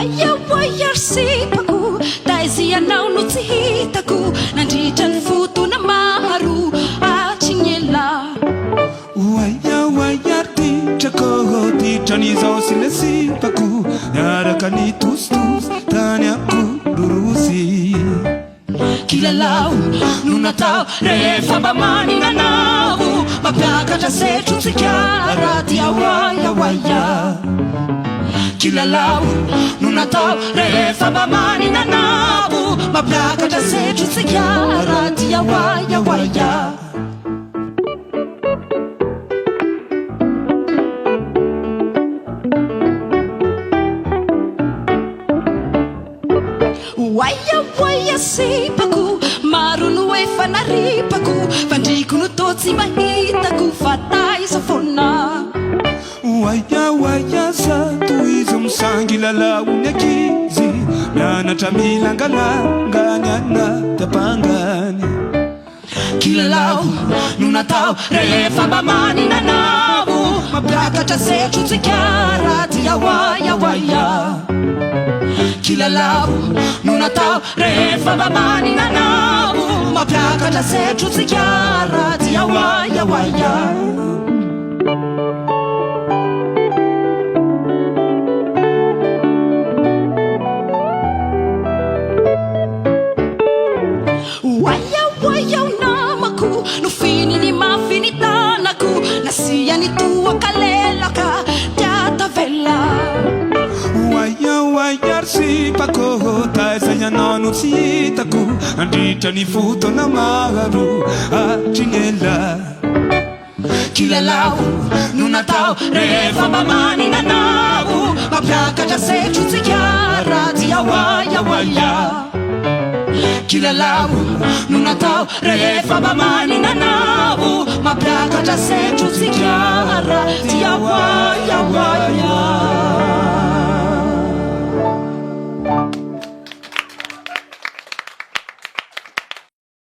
Oay oay ry sipako, taiza ianao no tsy hitako nandritra ny fotoana maro hatry ny ela. Oay oay ry titrako, titran'izao sy ilay sipako, niaraka nitositosy tany Ankororosy. Kilalao no natao rehefa mba manina anao, mampiakatra setrotsika raha dia oay oay. Kilalao no natao rehefa mba manina anao, mampiakatra setrotsika raha dia oay oay. Oay oay sipako, maro no efa naripako, fandriko no toa tsy mba hitako fa taiza foana. Oay oay sa tohizo misangy lalao ny ankizy, mianatra milangalanga ny anaty ampangany. Kilalao no natao rehefa mba manina anao, mampiakatra setrotsika raha dia oay oay. Kilalao no natao rehefa mba manina anao, mampiakatra setrotsika raha dia oay oay. Oay oay aho namako, nofininy mafy ny tanako, nasiany toaka lelaka dia tavela. Oay oay ry sipako, taiza ianao no tsy hitako nandritra ny fotoana maro hatry ny ela. Kilalao no natao rehefa mba manina anao, mampiakatra setrotsika raha dia oay oay. Kilalao no natao rehefa mba manina anao, mampiakatra setrotsika raha dia oay oay.